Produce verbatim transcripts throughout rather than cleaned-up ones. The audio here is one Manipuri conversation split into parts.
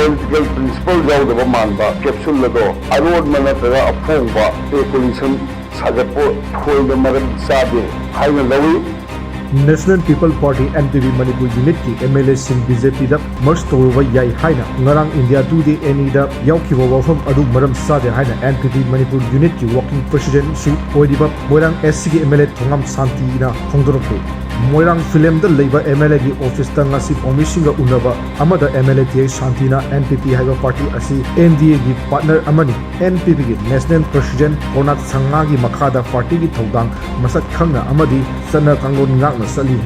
ꯄꯣꯂꯤꯇꯤꯀꯦꯜ ꯄ꯭ꯔꯤꯟꯁꯤꯄꯜ ꯌꯥꯎꯗꯕ ꯃꯥꯟꯕ ꯀꯦꯞꯁꯨꯜ ꯑꯗꯣ ꯑꯔꯣꯟꯕ ꯅꯠꯇ꯭ꯔꯒ ꯑꯐꯣꯡꯕ ꯁ꯭ꯄꯦꯀꯨꯂꯦꯁꯟ ꯁꯥꯒꯠꯄ ꯊꯣꯏꯅ ꯃꯔꯝ ꯆꯥꯗꯦ ꯍꯥꯏꯅ ꯂꯧꯏ꯫ National People Party, N P P, Manipur ꯌꯨꯅꯤꯠꯀꯤ M L A ꯁꯤꯡ B J P ꯗ ꯃꯔꯖ ꯇꯧꯔꯨꯕ ꯌꯥꯏ ꯍꯥꯏꯅ ꯉꯔꯥꯡ India Today N E ꯗ ꯌꯥꯎꯈꯤꯕ ꯋꯥꯐꯝ ꯑꯗꯨ ꯃꯔꯝ ꯆꯥꯗꯦ ꯍꯥꯏꯅ N P P ꯃꯅꯤꯄꯨꯔ ꯌꯨꯅꯤꯠꯀꯤ ꯋꯥꯔꯀꯤꯡ ꯄ꯭ꯔꯦꯁꯤꯗꯦꯟꯠꯁꯨ ꯑꯣꯏꯔꯤꯕ ꯃꯣꯏꯔꯥꯡ S C ꯒꯤ M L A ꯊꯣꯉꯥꯝ ꯁꯥꯟꯇꯤꯅ ꯐꯣꯡꯗꯣꯔꯛꯂꯤ꯫ ꯃꯣꯏꯔꯥꯡ ꯐꯤꯂꯝꯗ ꯂꯩꯕ M L A ꯒꯤ ꯑꯣꯐꯤꯁꯇ ꯉꯁꯤ ꯄꯥꯎꯃꯤꯁꯤꯡꯒ ꯎꯅꯕ ꯑꯃꯗ M L A ꯇꯤꯌꯥꯏ ꯁꯥꯟꯇꯤꯅ N P P ꯍꯥꯏꯕ ꯄꯥꯔꯇꯤ ꯑꯁꯤ N D A ꯒꯤ ꯄꯥꯔꯠꯅꯔ ꯑꯃꯅꯤ꯫ N P P ꯒꯤ ꯅꯦꯁꯅꯦꯜ ꯄ꯭ꯔꯦꯁꯤꯗꯦꯟꯠ ꯀꯣꯔꯅꯥꯛ ꯁꯪꯉꯥꯒꯤ ꯃꯈꯥꯗ ꯄꯥꯔꯇꯤꯒꯤ ꯊꯧꯗꯥꯡ ꯃꯁꯛ ꯈꯪꯅ ꯑꯃꯗꯤ ꯆꯠꯅ ꯀꯥꯡꯂꯣꯟ ꯉꯥꯛꯅ ꯆꯠꯂꯤ꯫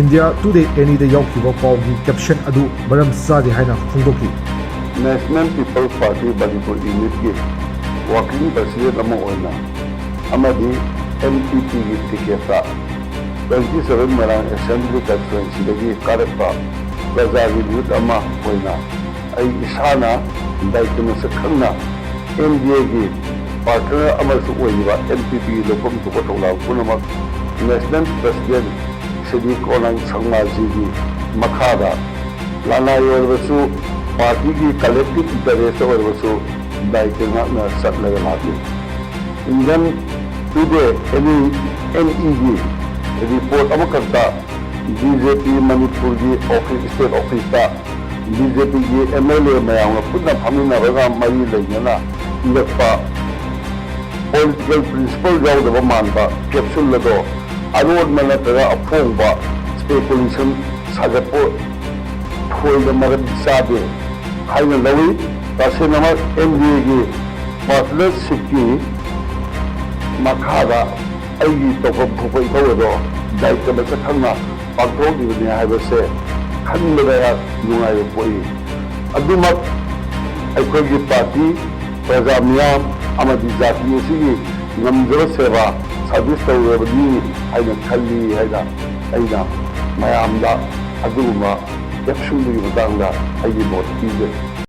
India Today N E ꯗ ꯌꯥꯎꯈꯤꯕ ꯄꯥꯎꯒꯤ ꯀꯦꯞꯁꯟ ꯑꯗꯨ ꯃꯔꯝ ꯆꯥꯗꯦ ꯍꯥꯏꯅ ꯐꯣꯡꯗꯣꯛꯈꯤ꯫ National People Party ꯃꯅꯤꯄꯨꯔ ꯌꯨꯅꯤꯠꯀꯤ ꯋꯥꯔꯀꯤꯡ ꯄ꯭ꯔꯦꯁꯤꯗꯦꯟꯠ ꯑꯃ ꯑꯣꯏꯅ ꯑꯃꯗꯤ N P P ꯒꯤ ꯇꯤꯀꯦꯠꯇ twenty seven ꯃꯣꯏꯔꯥꯡ ꯑꯦꯁꯦꯝꯕ꯭ꯂꯤ ꯀꯟꯁꯇꯤꯇ꯭ꯋꯦꯟꯁꯤꯗꯒꯤ ꯀꯥꯔꯛꯄ ꯄ꯭ꯔꯖꯥꯒꯤ ꯃꯤꯍꯨꯠ ꯑꯃ ꯑꯣꯏꯅ ꯑꯩ ꯏꯁꯥꯅ ꯗꯥꯏꯇ꯭ꯋ ꯃꯁꯛ ꯈꯪꯅ N D A ꯒꯤ ꯄꯥꯔꯠꯅꯔ ꯑꯃꯁꯨ ꯑꯣꯏꯔꯤꯕ N P P ꯒꯤ ꯂꯧꯐꯝ ꯊꯣꯛꯄ ꯊꯧꯗꯥꯡ ꯄꯨꯝꯅꯃꯛ ꯅꯦꯁꯅꯦꯜ ꯄ꯭ꯔꯦꯁꯤꯗꯦꯟꯠ ꯁ꯭ꯔꯤ ꯀꯣꯅꯥꯡ ꯁꯪꯃꯥꯖꯤꯒꯤ ꯃꯈꯥꯗ ꯂꯅꯥꯏ ꯑꯣꯏꯔꯕꯁꯨ, ꯄꯥꯔꯇꯤꯒꯤ ꯀꯂꯦꯛꯇꯤꯚ ꯏꯟꯇꯔꯦꯁꯇ ꯑꯣꯏꯔꯕꯁꯨ ꯗꯥꯏꯇ꯭ꯋ ꯉꯥꯛꯅ ꯆꯠꯂꯒ ꯂꯥꯛꯂꯤ꯫ Indian Today N E, N E ꯒꯤ ꯔꯤꯄꯣꯔꯠ ꯑꯃꯈꯛꯇ B J P ꯃꯅꯤꯄꯨꯔꯒꯤ ꯑꯣꯐꯤꯁ, ꯁ꯭ꯇꯦꯠ ꯑꯣꯐꯤꯁꯇ B J P ꯒꯤ M L A ꯃꯌꯥꯝꯒ ꯄꯨꯟꯅ ꯐꯝꯃꯤꯟꯅꯕꯒ ꯃꯔꯤ ꯂꯩꯅꯅ ꯏꯔꯛꯄ ꯄꯣꯂꯤꯇꯤꯀꯦꯜ ꯄ꯭ꯔꯤꯟꯁꯤꯄꯜ ꯌꯥꯎꯗꯕ ꯃꯥꯟꯕ ꯀꯦꯞꯁꯨꯜ ꯑꯗꯣ ꯑꯔꯣꯟꯕ ꯅꯠꯇ꯭ꯔꯒ ꯑꯐꯣꯡꯕ ꯁ꯭ꯄꯦꯀꯨꯂꯦꯁꯟ ꯁꯥꯒꯠꯄ ꯊꯣꯏꯅ ꯃꯔꯝ ꯆꯥꯗꯦ ꯍꯥꯏꯅ ꯂꯧꯏ꯫ ꯇꯁꯦꯡꯅꯃꯛ N D A ꯒꯤ ꯄꯥꯔꯠꯅꯔꯁꯤꯞꯀꯤ ꯃꯈꯥꯗ ꯑꯩꯒꯤ ꯇꯧꯐꯝ ꯊꯣꯛꯄ ꯏꯊꯧ ꯑꯗꯣ ꯗꯥꯏꯇ꯭ꯋ ꯃꯁꯛ ꯈꯪꯅ ꯄꯥꯡꯊꯣꯛꯂꯤꯕꯅꯤ ꯍꯥꯏꯕꯁꯦ ꯈꯟꯕꯗ ꯑꯩꯍꯥꯛ ꯅꯨꯡꯉꯥꯏꯕ ꯄꯣꯛꯏ꯫ ꯑꯗꯨꯃꯛ ꯑꯩꯈꯣꯏꯒꯤ ꯄꯥꯔꯇꯤ, ꯄ꯭ꯔꯖꯥ ꯃꯤꯌꯥꯝ ꯑꯃꯗꯤ ꯖꯥꯇꯤ ꯑꯁꯤꯒꯤ ꯉꯝꯖꯕ ꯁꯦꯕꯥ, ꯁꯥꯔꯚꯤꯁ ꯇꯧꯔꯕꯅꯤ ꯍꯥꯏꯅ ꯈꯜꯂꯤ ꯍꯥꯏꯅ ꯑꯩꯅ ꯃꯌꯥꯝꯗ ꯑꯗꯨꯒꯨꯝꯕ ꯀꯦꯞꯁꯨꯜꯗꯨꯒꯤ ꯃꯇꯥꯡꯗ ꯑꯩꯒꯤ ꯃꯣꯠ ꯄꯤꯖꯔꯤ꯫